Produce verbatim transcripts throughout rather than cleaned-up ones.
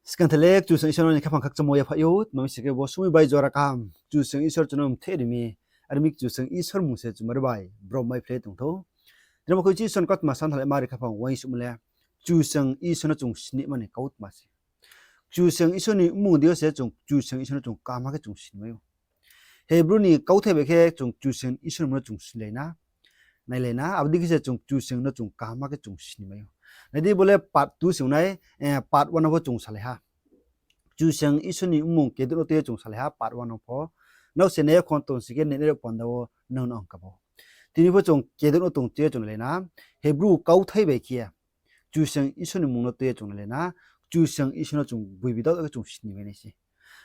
Skang the le Kchusoyang Isor no ni khaphang khakchangmo yaphaih ou, tma mi sing khe bo somoing bai jora kaham Kchusoyang Isor chung no mthe ri mi, are mi Kchusoyang Isor mmung se chumari bai brom mai phlai tong thou. Tini bo khe Isor ni kautma santhalai mari khaphang uaingsouhmo le Kchusoyang Isor no chung sini mani kautma se. Kchusoyang Isor ni mmung deing yo se chung Kchusoyang Isor no chung kaham khe chung sini mai ou. Hebrew ni kauthai bai khe chung Kchusoyang Isor ni mmung no chung sinilai na, nailai na, abo dei khe se chung Kchusoyang no chung kaham khe chung sini mai ou. Nai di, bo le part two se ong nai, part one no pho chung salai ha. Kchusoyang Isor ni mmung kedouh no tui ye chung salai ha part one no pho. Nrao se nai ya khon tong sing khe, nainai rao panda wo nang no ang kaba ou. Tini pho chung kedouh no tong tui ye chung nailai na. Hebrew kauthai bai khe Kchusoyang Isor ni mmung no tui ye chung nailai na. Kchusoyang Isor no chung gboibi dao khe chung sini mai nai se.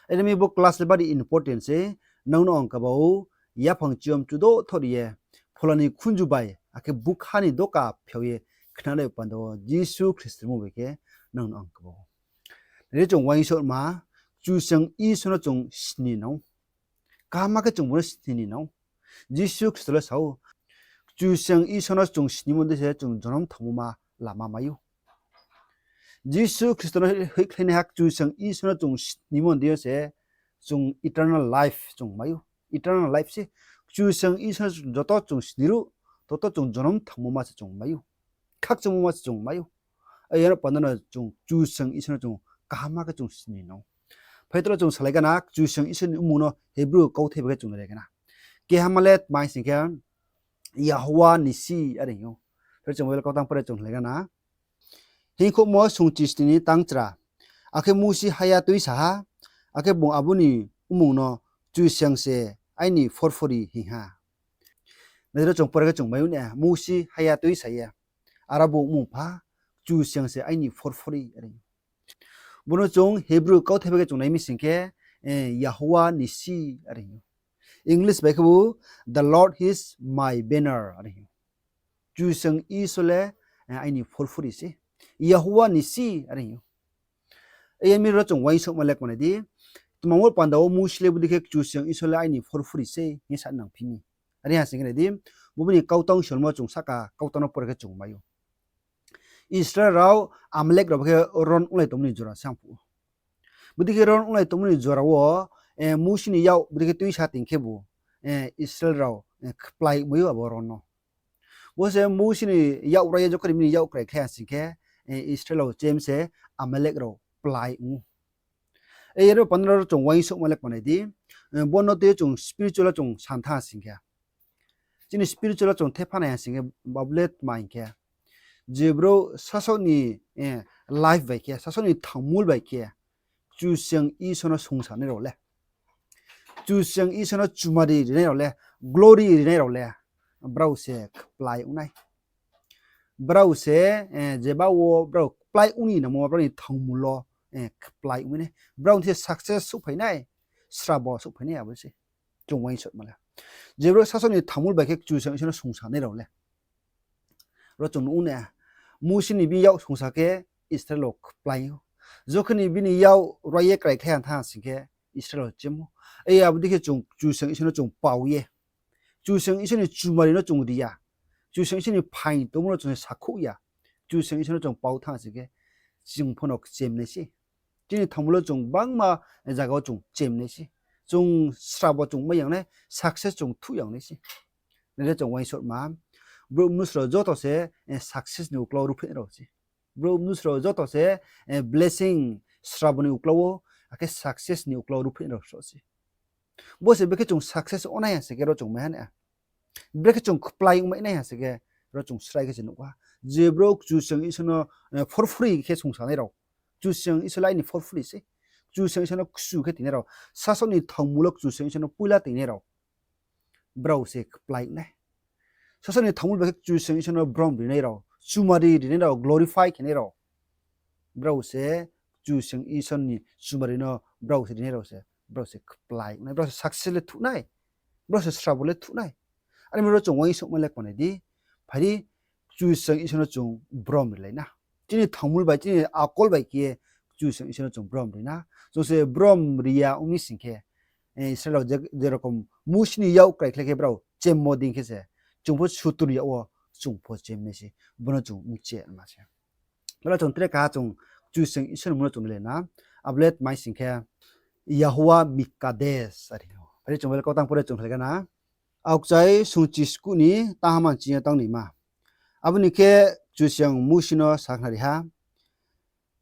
Are mi bo class le bari important se, nang no ang kaba ou, yaphang chiyom chudo thori ye, phola ni khunju bai, akhe bukha ni doka phiao ye, khnanai panda wo Jisu Khristo ni mmung bai khe nang no ang kaba ou. Nai di, chung uaingsouhma, Kchusoyang Isor no chung sini nang ou. Kaham khe chung bo no sini nang ou. Jisu Khristo le sa ou, Kchusoyang Isor no chung sinimo dei se chung jonom thanngmo ma lama mai ou. Jisu Khristo no hoihkhlainaiha Kchusoyang Isor no chung sinimo dei yo se chung eternal life chung mai ou. Eternal life se Kchusoyang Isor no joto chung sini ruh, toto chung jonom thanngmo ma se chung mai ou. Khakchangmo ma se chung mai ou. Are ong panda no chung Kchusoyang Isor no chung kaham khe chung sini nang ou. Phai tro chung salai gana, Kchusoyang Isor ni mmung no Hebrew kauthai bai khe chung nailai gana. Kehama le tma hing sing khe, Yahweh Nissi are hing ou. Phai chung Bible kautang pore chung nailai gana. Hingkhouhmo sungchisni ni tangchra. Akhe Mousi haya tuisa ha, akhe bung abo ni mmung no Kchusoyang se aini phorphori hing ha. Nai di, ro chung pore khe chung mai ou na, Mousi haya tuisa ye, aro bo mmung pha, Kchusoyang se aini phorphori are. Bo no chung Hebrew kauthai bai khe chung nai mi sing khe, Yahweh Nissi are hing ou. English bai khe bo, The Lord is my banner are hing ou. Kchusoyang Isor le aini phorphori se. Yahweh Nissi are hing ou. Are mi ro chung uaingsouhma le kmanai di. Tma wo panda wo Mousi le bodei khe Kchusoyang Isor le aini phorphori se hing ye sa nang phi mi. Are ha sing khe nai di, bo bini kautang solmo chung sahka kautang no pore khe chung mai ou. Israel rao Amalek rao bai khe ron onglai tongmo ni jora se ang phuh ou. Bodei khe ron onglai tongmo ni jora wo, Mousi ni yak bodei khe tuisa ting khebu, Israel rao kplai mai ou abo ron no. Bo se Mousi ni yak rai ye jokhon ni bini yak krai khlai ha sing khe, Israel rao chem se Amalek rao kplai ong ou. Are ro panda ro chung uaingsouhma le kmanai di, bo no tui ye chung spiritual wo chung santha sing khe, chini spiritual wo chung thepha nai ha sing khe, Bible le tma hing khe, je brouh sasaoh ni life bai khe, sasaoh ni thangmul bai khe, Kchusoyang Isor no sungsanai rao le, Kchusoyang Isor no chumari rinai rao le, glory rinai rao le, brao se kplai ong nai. Brao se, jeba wo brao kplai ong ni nangmo brao ni thangmul wo kplai ong nai. Brao ni se success souhphai nai, srabo souhphai nai abo se. Chung uaingsouhma le, je brouh sasaoh ni thangmul bai khe Kchusoyang Isor no sungsanai rao le, ro chung nuh ou na, Mousi ni bini yak sungsa khe Israel rao kplai ou. Jokhon ni bini yak rai ye krai khlai ha thanng sing khe Israel rao chem ou. Are abo dei khe chung Kchusoyang Isor no chung pao ye, Kchusoyang Isor ni chumari no chung ri ya, Kchusoyang Isor ni phaing tongmo no chung sakhouh ya, Kchusoyang Isor no chung pao thanng sing khe, chung pho no kchem nai se. Chini thangmul wo chung gbangma zaga wo chung chem nai se. Chung srabo chung mai yang nai, success chung thuh yang nai se. Nai di, chung uaingsouhma, brouh mnusu rao joto se success ni uklau ruhphreh nai rao se. Brouh mnusu rao joto se blessing, srabo ni uklau wo, akhe success ni uklau ruhphreh nai rao se. Bo se brekhe chung success ong nai ha sing khe ro chung mai ha na, brekhe chung kplai ongmai nai ha sing khe, ro chung srai khe se nuh ha. Je brouh Kchusoyang Isor no phorphori khe sungsanai rao, Kchusoyang Isor le aini phorphori se, Kchusoyang Isor no kchu khe tingnai rao, sasaoh ni thangmul wo Kchusoyang Isor no poila tingnai rao, brao se kplai ong nai. Sasaoh ni thangmul bai khe Kchusoyang Isor no brom rinai rao, chumari rinai rao, glorify khenai rao, brao se Kchusoyang Isor ni chumari no brao se rinai rao se, brao se kplai ong nai, brao se success le thuh nai, brao se srabo le thuh nai. Are mi ro chung uaingsouhma le kmanai di, phai di, Kchusoyang Isor no chung brom rilai na. Chini thangmul bai, chini akol bai khe Kchusoyang Isor no chung brom ri na. Chung se brom ri ya ong mi sing khe, Israel rao je, je rokom Mousi ni yak krai khlai khe brao chemmo dei khe se, chung pho sutur yak wo chung pho chem nai se, bo no chung mchema se. Bala chung tre kaha chung Kchusoyang Isor ni mmung no chung le na. Abo le tma sing khe, Yehoah Mikadesh are ou. Are chung Bible kautang pore chung khlai gana. Aokchai sungchi skuh ni tahamha ni ching yo tang ni ma. Abo ni khe Kchusoyang Musi no sakhnari ha,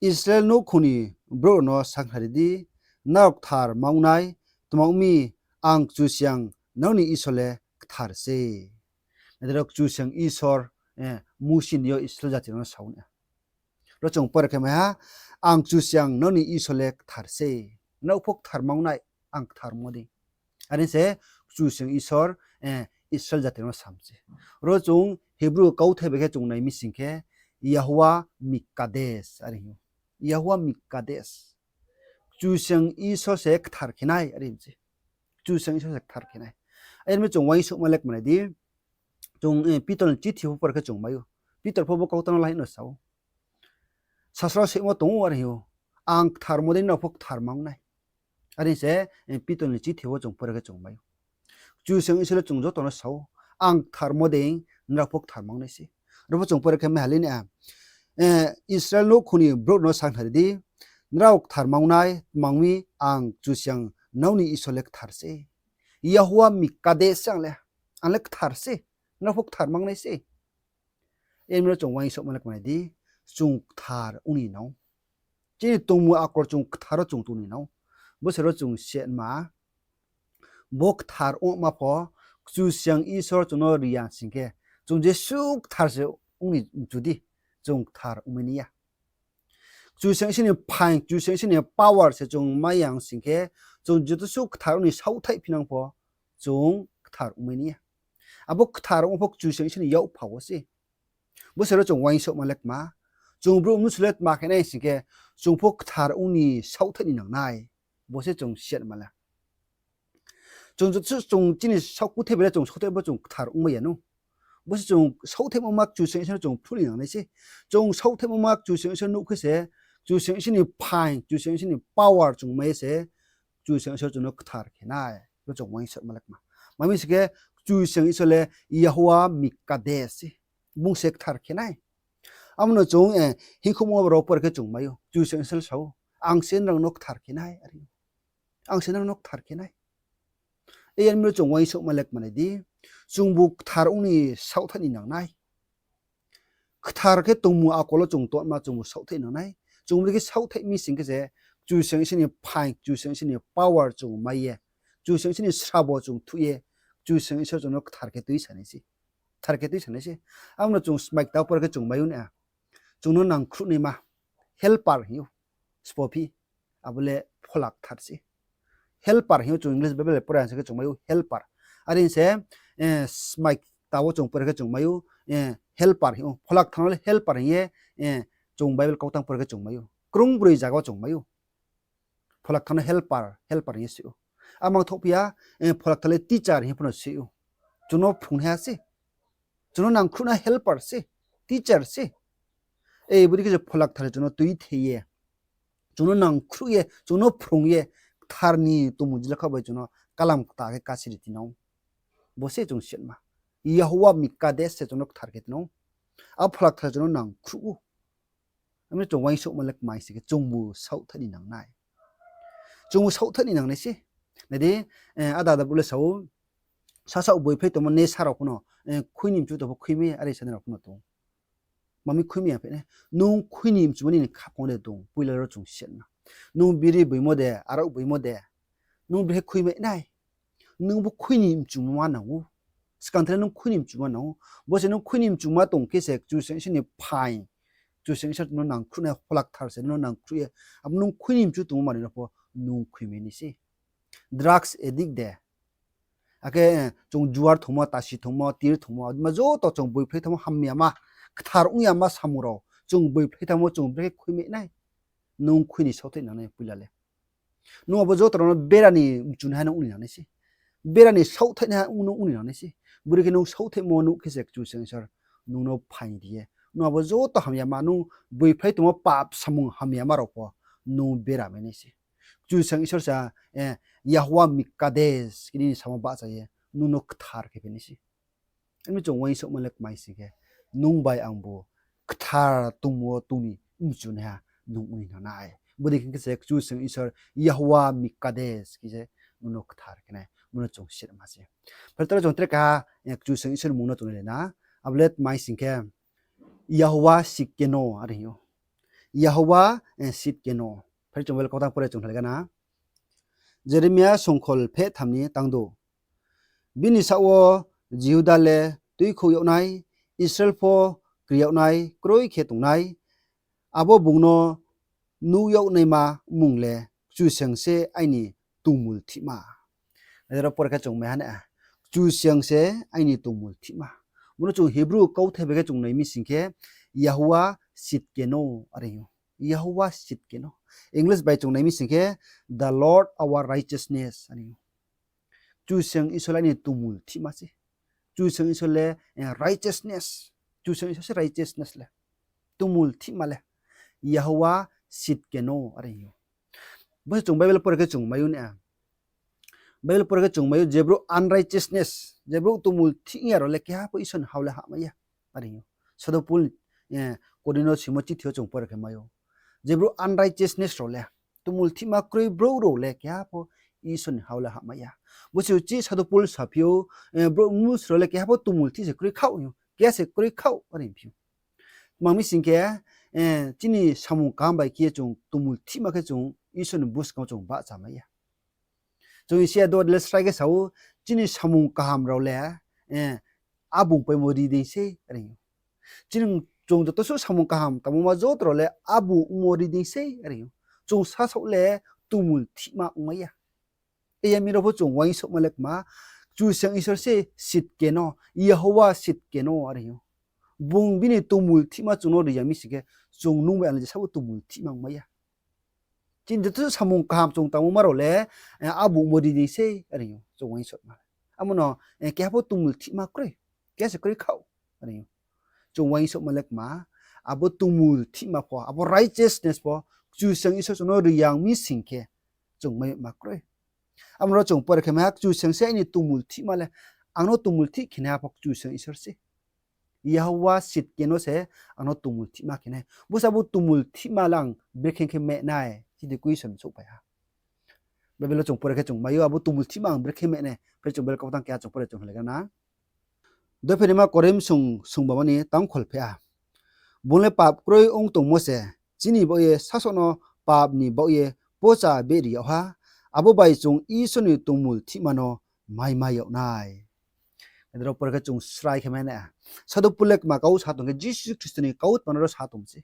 Israel nouhkhong ni brouh no sakhnari di, nrao kthar ma ong nai, tma ong mi, ang Kchusoyang nrao ni Isor le kthar se. Nai di ro, Kchusoyang Isor, eh, Musi ni yo Israel jati rao no sa ou na. Ro chung pore khe mai ha, ang Kchusoyang nrao ni Isor le kthar se. Nrao pho kthar ma ong nai, ang kthar ongmo dei. Are se Kchusoyang Isor, eh, Israel jati rao no sam se. Ro chung Hebrew kauthai bai khe chung nai mi sing khe, Yehoah Mikadesh are hing ou. Yehoah Mikadesh. Kchusoyang Isor se kthar khe nai are hing se. Kchusoyang Isor se kthar khe nai. Are mi chung uaingsouhma le kmanai di. Chung, eh, Pitor ni chithi pho pore khe chung mai ou. Pitor pho bo kautang no lahi no sa ou. Sasrao sehmo tong ou are hing ou. Ang kthar ongmo dei nrao pho kthar ma ong nai. Are se, eh, Pitor ni chithi wo chung pore khe chung mai ou. Kchusoyang Isor le chung joto no sa ou, ang kthar ongmo dei nrao pho kthar ma ong nai se. Ro pho chung pore khe mai ha le na, eh, Israel nouhkhong ni brouh no sakhnari di, nrao kthar ma ong nai, tma ong mi, ang Kchusoyang nrao ni Isor le kthar se. Yehoah Mikadesh se ang le, ang le kthar se, nrao pho kthar ma ong nai se. Are mi ro chung uaingsouhma le kmanai di, chung kthar ong ni nang. Chini tongmung akol chung kthar wo chung tong ni nang. Bo se ro chung siatma, bo kthar ongma pho, Kchusoyang Isor chung no ri ya sing khe, chung jesuh kthar se ong ni mchu di, chung kthar ongmai nai ya. Kchusoyang Isor ni phaing, Kchusoyang Isor ni power se chung mai ya sing khe, chung joto suh kthar ong ni saohthaih phinang pho, chung kthar ongmai nai ya. Abo kthar ongmo pho Kchusoyang Isor ni yakpha wo se. Bo se ro chung uaingsouhma le kma. Chung brouh mnusu le tma khe nai sing khe, chung pho kthar ong ni saohthaih ni nang nai. Bo se chung siatma le. Chung joto suh chung chini saohkuthai bai le chung saohthaih bo chung kthar ongmai ya nou. Bo se chung saohthaihmo ma Kchusoyang Isor no chung phruh ni nang nai se. Chung saohthaihmo ma Kchusoyang Isor nuh khe se, Kchusoyang Isor ni phaing, Kchusoyang Isor ni power chung mai se, Kchusoyang Isor chung no kthar khe nai. Bo chung uaingsouhma le kma. Tma mi sing khe, Kchusoyang Isor le Yehoah Mikadesh se. Bung se kthar khe nai. Abo no chung, eh, hingkhouhmo rao pore khe chung mai ou. Kchusoyang Isor sa ou, ang se nrao no kthar khe nai are. Ang se nrao no kthar khe nai. Are mi ro chung uaingsouhma le kmanai di. Chungbu kthar ong ni saohthaih ni nang nai. Kthar khe tongmung akol wo chung tongma chungbu saohthaih nang nai. Chung bodei khe saohthaih mi sing khe se, Kchusoyang Isor ni phaing, Kchusoyang Isor ni power chung mai ye, Kchusoyang Isor ni srabo chung thuh ye, Kchusoyang Isor chung no kthar khe tuisa nai se. Kthar khe tuisa nai se. Abo no chung smai kta pore khe chung mai ou na. Chung no nangkhruh naima helper hing ou. Sbo phi, abo le Phola Kthar se. Helper hing ou, chung English Bible pore ha se khe chung mai ou helper. Are se, eh, smai kta wo chung pore khe chung mai ou, eh, helper hing ou. Phola Kthar no le helper hing ye, eh, chung Bible kautang pore khe chung mai ou. Krungbroi zaga wo chung mai ou. Phola Kthar no helper, helper hing ye si ou. Amang thouh phi ya, eh, Phola Kthar le teacher hing ye pho no si ou. Chung no phrungnaiha se. Chung no nangkhruhnai helper se, teacher se. Eh, bodei khe se Phola Kthar le chung no tuithe ye, chung no nangkhruh ye, chung no phrung ye, kthar ni tongmung jila kha bai chung no kalam kta khe kasi ri ti nang ou. Bo se chung siatma. Yehoah Mikadesh se chung no kthar khe ti nang ou. A Phola Kthar chung no nangkhruh ou. Abo ni chung uaingsouhma le kmai sing khe chungbu saohthaih ni nang nai. Chungbu saohthaih ni nang nai se. Nai di, eh, ada ada brouh le sa ou, sasaoh boiphlai tongmo nesa rao pho no, eh, khui ni mchu tong pho khui mi, are sanai rao pho no tong. Tma mi khui mi ya phi nai? Nung khui ni mchuma nini khaphang de tong, poila ro chung siatma. Nung biri boimo de, arao boimo de, nung brekhe khui mai nai? Nung bo khui ni mchuma nang ou. Skang thai nung khui ni mchuma nang ou. Bo se nung khui ni mchuma tong khe se Kchusoyang Isor ni phaing, Kchusoyang Isor no nangkhruhnai Phola Kthar se no nangkhruh ye, abo nung khui ni mchu tongmo manoi no pho nung khui mai nai se. Drugs addict de, akhe, eh, chung juar thongmo, tasi thongmo, tir thongmo, ma joto chung boiphlai thangmo hamyama, kthar ong yama samung rao chung boiphlai thangmo chung brekhe khui mai nai? Nung khui ni saohthaih nang nai poila le. Nung abo joto rao no bera ni mchunaiha no ong ni nang nai se. Bera ni saohthaih naiha ong no ong ni nang nai se. Brekhe nung saohthaihmo nuh khe se Kchusoyang Isor nung no phaing ri ye, nung abo joto hamyama, nung boiphlai tongmo pap samung hamyama rao pho nung bera mai nai se. Kchusoyang Isor sa, eh, Yehoah Mikadesh khe nini samo bahcha ye nung no kthar khe phi nai se. Abo ni chung uaingsouhma le kmai sing khe, nung bai angbu kthar tongmung wo tong ni mchunaiha nung ong ni nang nai. Bodei khe khe se Kchusoyang Isor Yehoba Mikadesh khe se nung no kthar khe nai, nung no chung sirma se. Phai talo chung tre keha, eh, Kchusoyang Isor ni mmung no chung nai na. Abo le tma hing khe, Yehoba Tsidkenu are hing ou. Yehoba, eh, Tsidkenu. Phai chung Bible kautang pore chung hlai gana. Jeremia songkhol pheh tham ni tang dou. Bini saoh wo Jihuda le tuikhouh yag nai, Israel pho kri yag nai, kroi khe tongnai. Abo bung no nuh yag naima mmung le Kchusoyang se aini tongmulthihma. Nai ro pore khe chung mai ha na, Kchusoyang se aini tongmulthihma. Bo no chung Hebrew kauthai bai khe chung nai mi sing khe, Yehoba Tsidkenu are hing ou. Yehoba Tsidkenu. English bai chung nai mi sing khe, The Lord our righteousness are hing ou. Kchusoyang Isor le aini tongmulthihma se. Kchusoyang Isor le, eh, righteousness. Kchusoyang Isor se righteousness le. Tongmulthihma le. Yehoba Tsidkenu are hing ou. Bo se chung Bible pore khe chung mai ou na. Bible pore khe chung mai ou je brouh unrighteousness, je brouh tongmulthih ya rao le keha pho Isor ni ha wo le hahmai ya. Are hing ou. Sadhu Paul, eh, Korinth no simo chithi yo chung pore khe mai ou. Je brouh unrighteousness rao le, tongmulthihma kroi brouh rao le keha pho Isor ni ha wo le hahmai ya. Bo se uchih Sadhu Paul saphi ou, eh, brouh mnusu rao le keha pho tongmulthih se kroi khaoh hing ou, keha se kroi khaoh are hing phi ou. Tma mi sing khe, eh, chini samung kaham bai khe ye chung tongmulthihma khe chung Isor ni buskang wo chung bahcha mai ya. Chung Isaiah dua le srai khe sa ou, chini samung kaham rao le, eh, abung paimo ri dei sei are hing ou. Chini, chung joto suh samung kaham tangmo ma joto rao le abung ongmo ri dei sei are hing ou. Chung sasaoh le tongmulthihma ongmai ya. Iya mi rao pho chung uaingsouhma le kma, Kchusoyang Isor se Tsidkenu, Yehoba Tsidkenu are hing ou. Bung bini tongmulthihma chung no ri ya mi sing khe, chung nung bai ang le je sabo tongmulthihma ongmai ya. Chini joto suh samung kaham chung tangmo ma rao le, eh, abung mo ri dei sei are hing ou, chung uaingsouhma. Amo no, eh, keha pho tongmulthihma kroi, keha se kroi khaoh are hing ou. Chung uaingsouhma le kma, abo tongmulthihma pho, abo righteousness pho, Kchusoyang Isor chung no ri ya mi sing khe, chung mai ma kroi. Amo no chung pore khe mai ha, Kchusoyang se aini tongmulthihma le, ang no tongmulthih khe naiha pho Kchusoyang Isor se. Yehoba Tsidkenu se ang no tongmulthihma khe nai. Bo se abo tongmulthihma le ang brekhe khe meh nai, chini question souhphai ha. Bible wo chung pore khe chung mai ou, abo tongmulthihma ang brekhe meh nai. Phai chung Bible kautang keha chung pore chung hlai gana. Dopherima Korinth sung, sungba mani tang kholpheh ha. Bung le pap kroi ong tongmo se, chini baoh ye sasaoh no pap ni baoh ye pocha beh ri yag ha, abo bai chung Isor ni tongmulthihma no maimai yag nai. Nai ro pore khe chung srai khe mai nai. Sadhu Paul le kma kau sa tong khe Jisu Khristo ni kautma no ro sa tong se.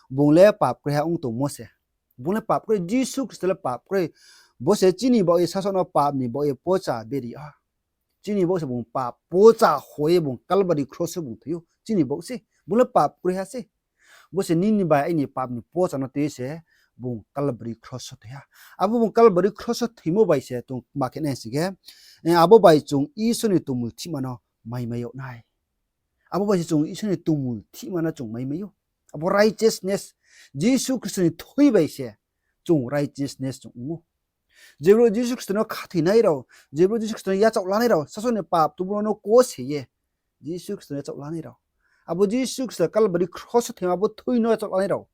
Bung le pap kroiha ong tongmo se. Bung le pap kroi, Jisu Khristo le pap kroi. Bo se chini baoh ye sasaoh no pap ni baoh ye pocha beh ri yag ha. Chini baoh se bung pap pocha hoih ye bung Calvary kros wo bung thoi ou. Chini baoh se. Bung le pap kroiha se. Bo se nini bai aini pap ni pocha no tui se bung Calvary kros wo thoi ha. Abo bung Calvary kros wo thoimo bai se chung kma khe nai sing khe, eh, abo bai chung Isor ni tongmulthihma no maimai yag nai. Abo bai se chung Isor ni tongmulthihma no chung maimai ou. Abo righteousness, Jisu Khristo ni thoi bai se chung righteousness chung ong ou. Je brouh Jisu Khristo no khathoinai rao, je brouh Jisu Khristo no yachaoh lanai rao, sasaoh ni pap tongmo no kose ye Jisu Khristo no yachaoh lanai rao, abo Jisu Khristo Calvary kros wo thoima abo thoi no yachaoh lanai rao,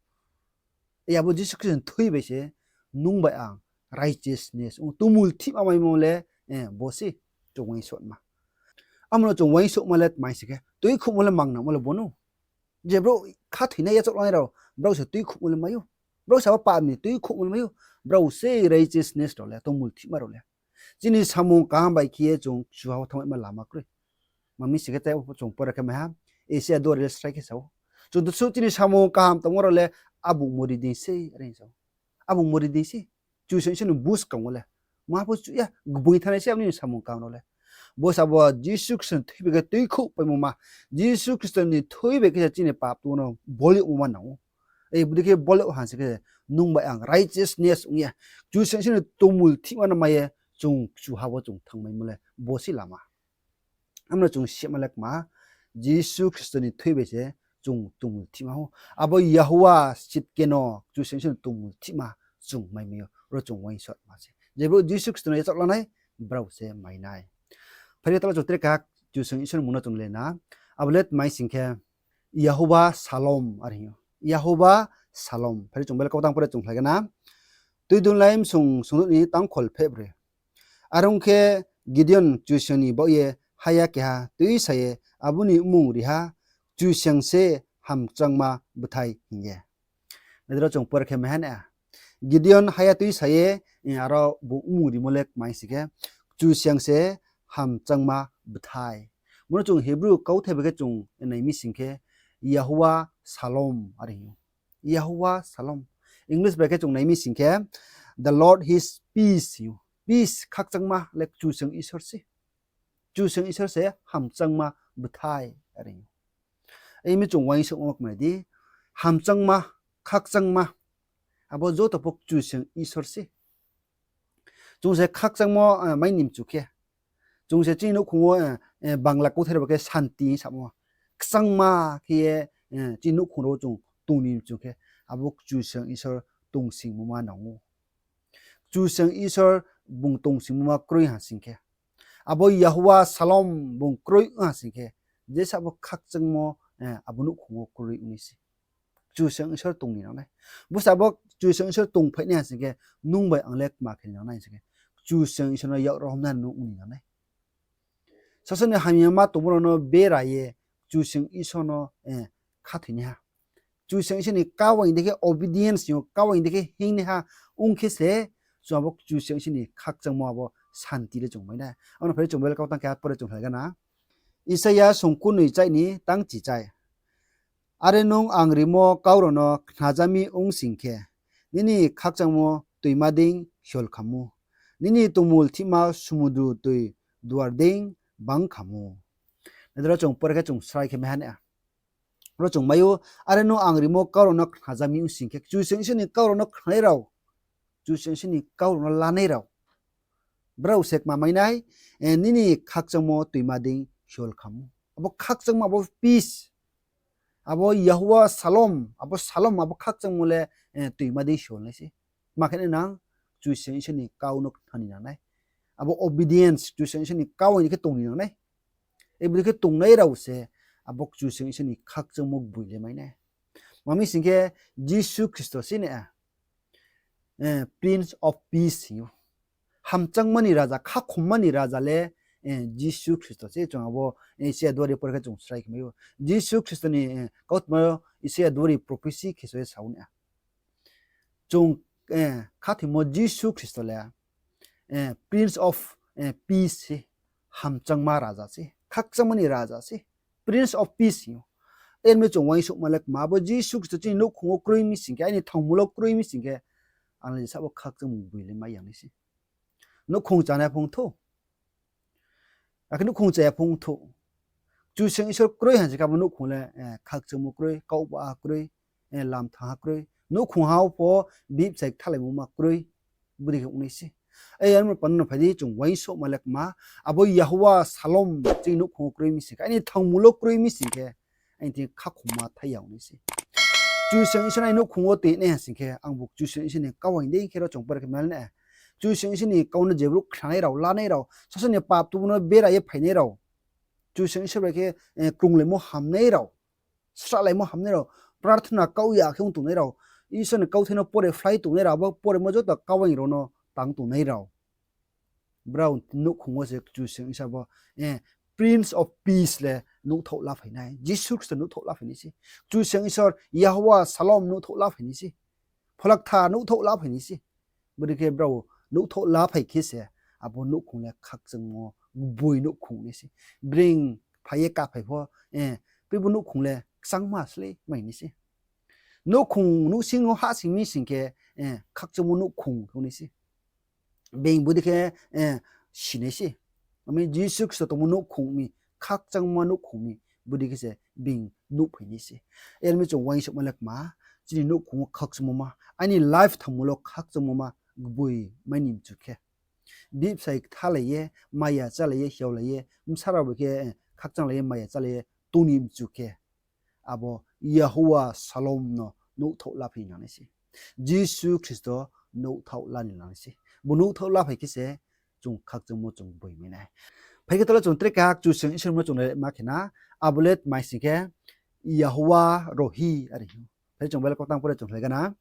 abo Jisu Khristo ni thoi bai se nung bai ang righteousness ong, tongmulthihma maimo le, eh, bo se chung uaingsouhma. Amo no chung uaingsouhma le tma sing khe, tuikhouhmo le mangnangmo le bo no. Je brouh khathoinai yachaoh lanai rao, brao se tuikhouhmo le mai ou. Brao se abo pap ni tuikhouhmo le mai ou. Brao se righteousness rao le, tongmulthihma rao le. Chini samung kaham bai khe ye chung kchuha wo thanngmaima lama kroi. Tma mi sing khe tei chung pore khe mai ha, Isaiah dua le srai khe sa ou. Chung joto suh chini samung kaham tangmo rao le abung mo ri dei sei are hing sa ou. Abung mo ri dei sei. Kchusoyang Isor ni buskang wo le ma pho chuh ya, gboi thanngnai se abo ni samung kaham rao le. Bo se abo Jisu Khristo ni thoi bai khe tuikhouh paimo ma. Jisu Khristo ni thoi bai khe se chini pap tongmo no bol yagmo ma nang ou. Bodei khe bol yag ha sing khe nung bai ang righteousness ong ya. Kchusoyang Isor ni tongmulthihma no mai ye chung kchuha wo chung thanngmaimo le bo se lama. Amo no chung sima le kma, Jisu Khristo ni thoi bai se chung tongmulthihma ou. Abo Yehoba Tsidkenu, Kchusoyang Isor ni tongmulthihma chung maimai ou, ro chung uaingsouhma se. Je brouh Jisu Khristo no yachaoh lanai, brao se mai nai. Phai di talo chung tre keha Kchusoyang Isor ni mmung no chung le na. Abo le tma sing khe, Yehoba Shalom are hing ou. Yehoba Shalom. Phai di chung Bible kautang pore chung khlai gana. Tuidunlai bsung sungdouh ni tangkhol phehbroi. Are ong khe Gideon Kchusoyang ni baoh ye haya keha tuisa ye abo ni mmung ri ha, Kchusoyang se hamchangma bthai hing ye. Nai di ro chung pore khe mai ha na. Gideon haya tuisa ye, aro bung mmung rimo le kmai sing khe, Kchusoyang se hamchangma bthai. Bo no chung Hebrew kauthai bai khe chung nai mi sing khe, Yahuwah Shalom are hing ou. Yahuwah Shalom. English bai khe chung nai mi sing khe, The Lord is peace hing ou. Peace, khakchangma le Kchusoyang Isor se. Kchusoyang Isor se hamchangma bthai are hing ou. Ei mi chung uaingsouhma kmai di, hamchangma, khakchangma, abo joto pho Kchusoyang Isor se. Chung se khakchangmo mai ni mchu khe, chung se chini nouhkhong wo, Bangla kauthai rao bai khe santi samo, kchangma khe ye, chini nouhkhong rao chung tong ni mchu khe, abo Kchusoyang Isor tongsingmo ma nang ou. Kchusoyang Isor bung tongsingmo ma kroi ha sing khe, abo Yahuwah Shalom bung kroi ha sing khe, jesa bo khakchangmo abo nouhkhong wo kroi ong nai se. Kchusoyang Isor tong ni nang nai. Bo se abo Kchusoyang Isor tongphai nai ha sing khe, nung bai ang le kma khe ni nang nai sing khe, Kchusoyang Isor no yak rohom nai nung ong ni nang nai. Sasao ni hamyama tongmo rao no bera ye Kchusoyang Isor no khathoinaiha, Kchusoyang Isor ni kau bai dei khe obedience ni kau bai dei khe hingnaiha ong khe se, chung abo Kchusoyang Isor ni khakchangmo abo santi le chung mai nai. Abo no phai di chung Bible kautang khe pore chung khlai gana. Isaia sungkurnoi chai ni tangchichai. Are nung ang rimo kau rao no khnaja mi ong sing khe, nini khakchangmo toima dei hiol kham ou, nini tongmul thihma sumudru toi duar dei bang kham ou. Nai di ro chung pore khe chung srai khe mai ha na. Ro chung mai ou, are nung ang rimo kau rao no khnaja mi ong sing khe, Kchusoyang Isor ni kau rao no khnanai rao, Kchusoyang Isor ni kau rao no lanai rao, brao se kma mai nai, nini khakchangmo toima dei hiol kham ou. Abo khakchangmo, abo peace, abo Yahuwah Shalom, abo Shalom, abo khakchangmo le toima dei hiol nai se. Kma khe nai nang, Kchusoyang Isor ni kau no khna ni nang nai. Abo obedience, Kchusoyang Isor ni kau ni khe tong ni nang nai. Abo dei khe tongnai rao se abo Kchusoyang Isor ni khakchangmo gboi le mai nai. Ma mi sing khe Jisu Khristo se na, Prince of Peace hing ou. Hamchangma ni raja, khakhomma ni raja le Jisu Khristo se. Chung abo Isaia duari pore khe chung srai khe mai ou. Jisu Khristo ni kautma Isaia duari prophecy khe so ye sa ou na. Chung khathoimo Jisu Khristo le Prince of Peace se, hamchangma raja se, khakchangma ni raja se, Prince of Peace hing ou. Are mi chung uaingsouhma le kma, abo Jisu Khristo chini nouhkhong wo kroi mi sing khe, aini thangmul wo kroi mi sing khe, ang le jesa bo khakchangmo gboi le mai ya nai se. Nouhkhong chánai phung thou, akhe nouhkhong chaya phung thou, Kchusoyang Isor kroi ha sing khe abo nouhkhong le khakchangmo kroi, kaubaha kroi, lamthangha kroi, nouhkhongha wo pho bibsai kthalaimo ma kroi, bodei khe ong nai se. Ei, are mi panda no phai di, chung uaingsouhma le kma, abo Yahuwah Shalom chini nouhkhong wo kroi mi sing khe, aini thangmul wo kroi mi sing khe, aini thing khakhomma thai ya ong nai se. Kchusoyang Isor aini nouhkhong wo toingnai ha sing khe, angbu Kchusoyang Isor ni kau hing dei khe ro chung pore khe mai nai. Kchusoyang Isor ni kau no je brouh khnanai rao, lanai rao, sasao ni pap tubu no bera ye phainai rao, Kchusoyang Isor bai khe krunglaimo hamnai rao, srahlaimo hamnai rao, prarthana kau ya khe ong tongnai rao, Isor ni kauthai no pore phlai tongnai rao, abo poremo joto kau hing rao no tang tongnai rao, brao nouhkhong wo se Kchusoyang Isor bo Prince of Peace le nouhthaoh la phai nai, Jisu Khristo nouhthaoh la phai nai se. Kchusoyang Isor Yahuwah Shalom nouhthaoh la phai nai se. Pholakthar nouhthaoh la phai nai se. Bodei khe brao nouhthaoh la phai khe se, abo nouhkhong le khakchangmo gboi nouhkhong nai se. Bring phai ye kaphai pho, teibo nouhkhong le kchangma slei mai nai se. Nouhkhong nouhsing wo hahsoing mi sing khe, khakchangmo nouhkhong khe ong nai se. Being bodei khe sinai se. Ami Jisu Khristo tongmo nouhkhong mi, khakchangma nouhkhong mi, bodei khe se being nuhphai nai se. Are mi chung uaingsouhma le kma, chini nouhkhong wo khakchangmo ma, aini life thangmul wo khakchangmo ma gboi mai ni mchu khe, bibsai kthalai ye, maya chálai ye, hiaolai ye, bsa rao bai khe khakchanglai ye, maya chálai ye tong ni mchu khe, abo Yahuwah Shalom no nouhthaoh la phai ni nang nai se. Jisu Khristo nouhthaoh la ni nang nai se. Bo nouhthaoh la phai khe se chung khakchangmo chung gboi mai nai. Phai khe tole chung tre keha Kchusoyang Isor no chung naima khe na, abo le tma sing khe Yahuwah Rohi are hing ou. Phai di chung Bible kautang pore chung khlai gana.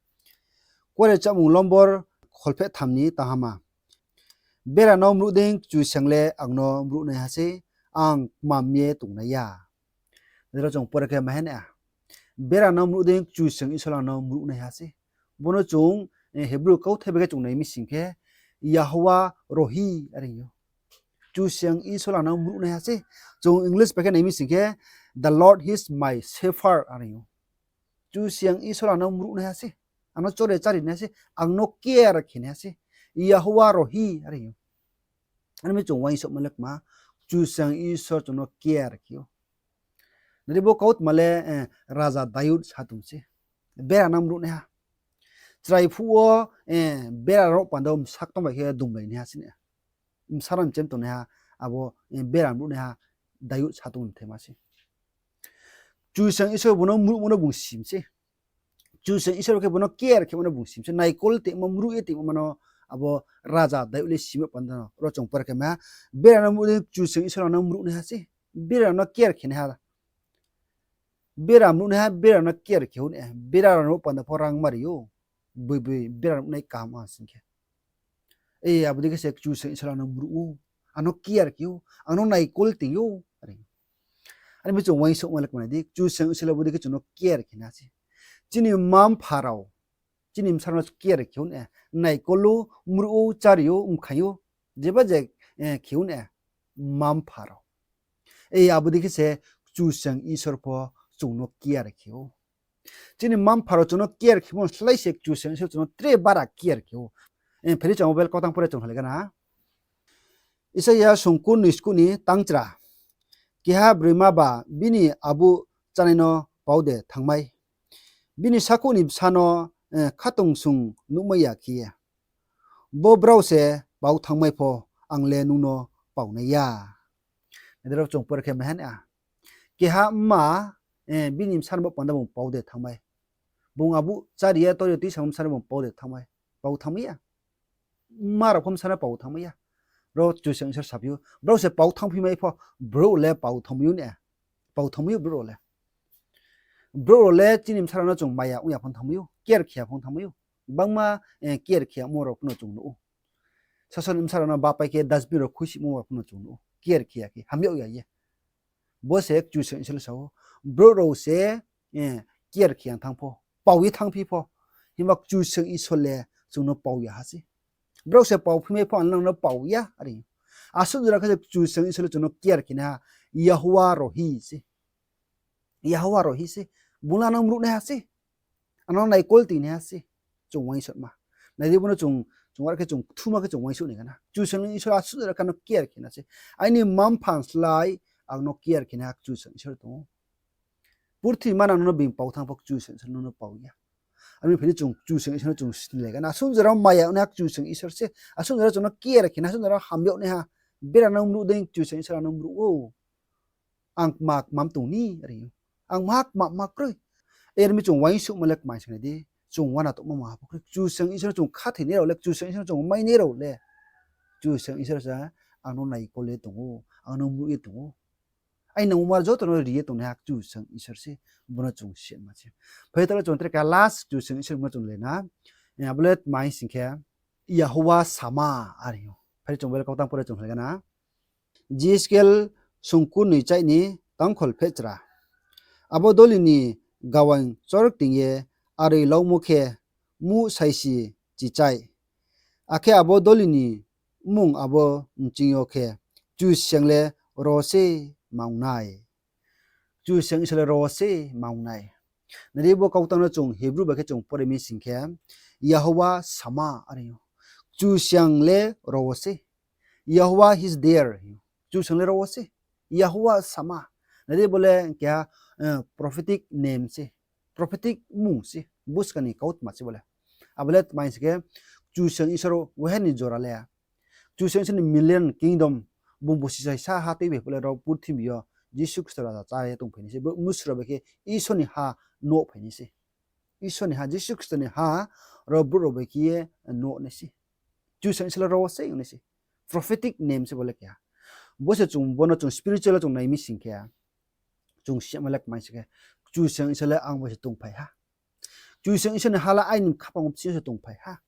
Kuare chámung lombor kholpheh tham ni tanghama. Bera no mruh dei Kchusoyang le ang no mruhnaiha sei, ang kmam ye tongnai ya. Aro chung pore khe maha nai a. Bera no mruh dei Kchusoyang Isor ang no mruhnaiha sei. Bo no chung, eh, Hebrew kauthai bai khe chung nai mi sing khe, Yehovah Rohi are hing ou. Kchusoyang Isor ang no mruhnaiha sei. Chung English bai khe nai mi sing khe, The Lord is my shepherd are hing ou. Kchusoyang Isor ang no mruhnaiha sei. Ang no chore chárinaiha sei. Ang no care khenaiha sei. Yehovah Rohi are hing ou. Are mi chung uaingsouhma le kma, Kchusoyang Isor chung no care khe ou. Nai di bo kautma le, eh, Raja Dayud sa tong sei. Bera no mruhnaiha. Chrai phuh wo, eh, bera rao panda wo bsa tong bai khe dunglai naiha sei na. Bsa rao mchem tongnaiha, abo, eh, bera mruhnaiha Dayud sa tong thai ma sei. Kchusoyang Isor bung no mruhmo no bung si mi sei. Kchusoyang Isor khe bung no care khemo no bung si mi sei. Naikol tongmo, mruh ye tongmo ma no abo Raja Dayud le si mi panda no. Ro chung pore khe ma, bera no mruh dei Kchusoyang Isor ang no mruhnaiha sei. Bera no care khenaiha. Bera mruhnaiha, bera no care khe ou na, bera rao no panda pho rang ma ri ou. Boi boi bera mruhnai kaham ang sing khe. E, abo dei khe se Kchusoyang Isor ang no mruh ou, ang no care khe ou, ang no naikol tong ou. Are mi chung uaingsouhma le kma nai di, Kchusoyang Isor le abo dei khe chung no care khenaiha sei. Chini mma-mpha rao, chini bsa rao no care khe ou na, naikol ou, mruh ou, chári ou, mkhaing ou, jeba je, eh, khe ou na, mma-mpha rao. E, abo dei khe se Kchusoyang Isor pho chung no care khe ou. Chini mma-mpha rao chung no care khemo slái se Kchusoyang Isor chung no tre bara care khe ou. Eh, phai di chung Bible kautang pore chung khlai gana. Isaia songkur ni skuh ni tangchra. Keha broima ba bini abuh chánai no pau de thanngmai? Bini sakhouh ni bsa no, eh, khatungsung nuhmai ya khe ye. Bo brao se pau thanngmai pho, ang le nung no pau nai ya. Nai di ro chung pore khe maha nai a. Keha mma, eh, bini bsa no bo panda bung pau de thanngmai? Bung abuh chári ye tor ye tuisamo bsa no bung pau de thanngmai? Pau thanngmai ya. Mma rao pho bsa no pau thanngmai ya. Ro Kchusoyang Isor saphi ou, brao se pau thanngphi mai pho, brouh le pau thanngmai ou na. Pau thanngmai ou brouh rao le. Brouh rao le chini bsa rao no chung maya ong ya pho thanngmai ou, care khe ya pho thanngmai ou. Gbangma, eh, care khe yamo rao pho no chung nuh ou. Sasao ni bsa rao no bapai khe dustbin rao khuisimo rao pho no chung nuh ou. Care khe ya khe, ham yag ya ye. Bo se Kchusoyang Isor le sa ou, brouh rao se, eh, care khe ya thanng pho, pau ye thanngphi pho, himba Kchusoyang Isor le chung no pau ya ha sei. Brao se pau phi mai pho, ang nang no pau ya, are. Asuh jora khe se Kchusoyang Isor le chung no care khenaiha, Yehovah Rohi se. Yehovah Rohi se. Bung le ang no mruhnaiha sei. Ang no naikol tongnaiha sei. Chung uaingsouhma. Nai di bo no chung, chung are khe chung kthuma khe chung uaingsouh nai gana. Kchusoyang Isor asuh jora khe ang no care khe na sei. Aini mma-mpha ni slái ang no care khenaiha Kchusoyang Isor tong ou. Purthimbi manang no being pau thanng pho Kchusoyang Isor no pau ya. Are mi phai di chung Kchusoyang Isor no chung sinilai gana. Asuh jora maya ongnaiha Kchusoyang Isor se. Asuh jora chung no care khe na, asuh jora ham yag naiha. Bera no mruh dei Kchusoyang Isor ang no mruh ou. Ang kma kmam tong ni, are. Ang ma kma ma kroi. Are mi chung uaingsouhma le kmai sing nai di. Chung uana tongmo ma ha pho kroi. Kchusoyang Isor no chung khathoinai rao le, Kchusoyang Isor no chung mainai rao le, Kchusoyang Isor se ang no naikol ye tong ou, ang no mruh ye tong ou. Aini nangmo ma joto no ri ye tongnaiha Kchusoyang Isor se, bo no chung sima se. Phai di taoh le chung tre khe last Kchusoyang Isor bo no chung le na. Abo le tma hing sing khe, Yehovah Sama, are ou. Phai di chung Bible kautang pore chung khlai gana. Jehezkel songkur ni chaih ni tangkhol phehchra. Abo doli ni gawaing chork ting ye aroi laumo khe muh saisi chichaih. Akhe abo doli ni mmung abo nching yo khe Kchusoyang le ro se ma ong nai. Kchusoyang Isor le ro se ma ong nai. Nai di bo kautang no chung Hebrew bai khe chung pore mi sing khe, Yehovah Sama are ou. Kchusoyang le ro wo se. Yehovah is there. Kchusoyang le ro wo se. Yehovah Sama. Nai di bo le keha, eh, prophetic name se. Prophetic mmung se. Buskang ni kautma se bo le. Abo le tma hing sing khe, Kchusoyang Isor wo he ni jora le. Kchusoyang Isor ni millennium kingdom, bung bosi saisa ha tei bai phuh le ro purthimbi yo Jisu Khristo raja chá ye tongphai nai se. Brouh mnusu rao bai khe Isor ni ha nuhphai nai se. Isor ni ha, Jisu Khristo ni ha, ro brouh rao bai khe ye nuh nai se. Kchusoyang Isor le ro wo se ong nai se. Prophetic name se bo le keha. Bo se chung, bo no chung spiritual chung nai mi sing khe, chung sima le kmai sing khe, Kchusoyang Isor le ang bai se tongphai ha. Kchusoyang Isor ni ha le aini khaphang wo bsing yo se tongphai ha.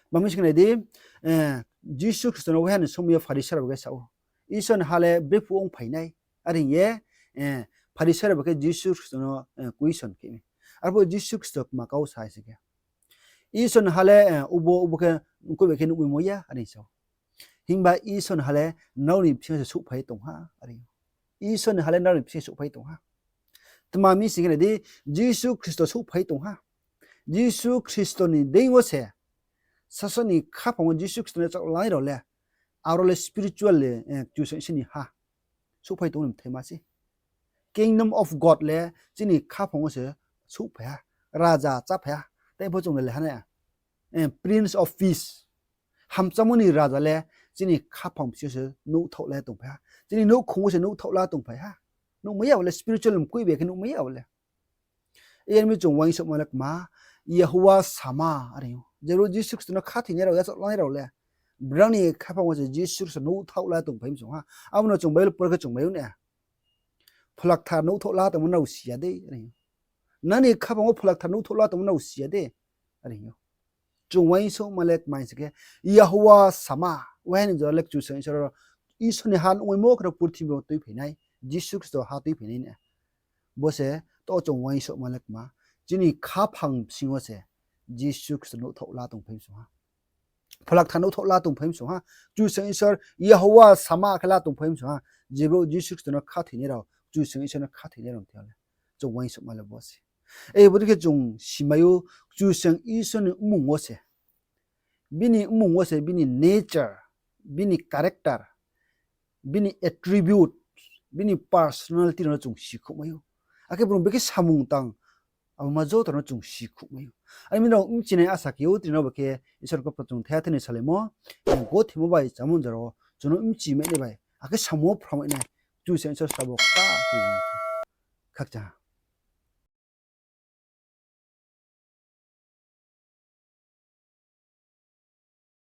Tma mi sing khe nai di, Jisu Khristo no waiha ni somoi yo Pharisai rao bai khe sa ou, Isor ni ha le brephuh ongphai nai, are hing ye Pharisai rao bai khe Jisu Khristo no question khe mi. Arphuh Jisu Khristo kma kau sa hai sing khe, Isor ni ha le ubo ubo khe mkoih bai khe nuhmaimo ya, are hing sa ou. Himba Isor ni ha le nrao ni bsing yo se souhphai tong ha, are. Isor ni ha le nrao ni bsing yo souhphai tong ha. Tma mi sing khe nai di, Jisu Khristo souhphai tong ha. Jisu Khristo ni deing wo se, sasao ni khaphang wo Jisu Khristo no chaoh lanai rao le, aro le spiritual le, Kchusoyang Isor ni ha souhphai tong ni mthaima se. Kingdom of God le chini khaphang wo se souhphai ha, raja cháphai ha. Tai pho chung le le ha nai, Prince of Peace. Hamchamo ni raja le chini khaphang bsing yo se nouhthaoh la tongphai ha. Chini nouhkhong wo se nouhthaoh la tongphai ha. Nuhmai ya bo le, spiritual mkoih bai khe nuhmai ya bo le. Yar mi chung uaingsouhma le kma, Yahweh Shammah, are ou. Jebro Jisu Khristo no khathoinai rao, yachaoh lanai rao le, brao ni khaphang wo se Jisu Khristo nouhthaoh la tongphai mi song ha. Abo no chung Bible por khe chung mai ou na. Phola Kthar nouhthaoh la tongmo nrao si ya de, are ou. Nang ni khaphang wo Phola Kthar nouhthaoh la tongmo nrao si ya de, are ou. Chung uaingsouhma le kma sing khe, Yahweh Shammah, waiha ni jora le Kchusoyang Isor, Isor ni ha nuhmaimo khe purthimbi wo tuiphai nai, Jisu Khristo ha tuiphai nai na. Bo se, to chung uaingsouhma le kma, chini khaphang bsing yo se Jisu Khristo nouhthaoh la tongphai mi song ha. Phola Kthar nouhthaoh la tongphai mi song ha. Kchusoyang Isor, Yahweh Shammah khe la tongphai mi song ha. Jebro Jisu Khristo no khathoinai rao, Kchusoyang Isor no khathoinai rao thing yo le, chung uaingsouhma le bo se. Bodei khe chung simai ou, Kchusoyang Isor ni mmung wo se, bini mmung wo se bini nature, bini character, bini attribute, bini personality rao no chung sikhouhmai ou. Akhe bung bekhe samung tang, abo ma joto no chung sikhouhmai ou. Are mi nrao bchinai asa khe ou, tini nrao bai khe Isor ni kau pho chung thaiha thai ni salaimo, gothoimo bai chámo jora wo chung no bchi mai nai bai, akhe samung wo phramai nai, Kchusoyang Isor srabo kta khe khakchang ha.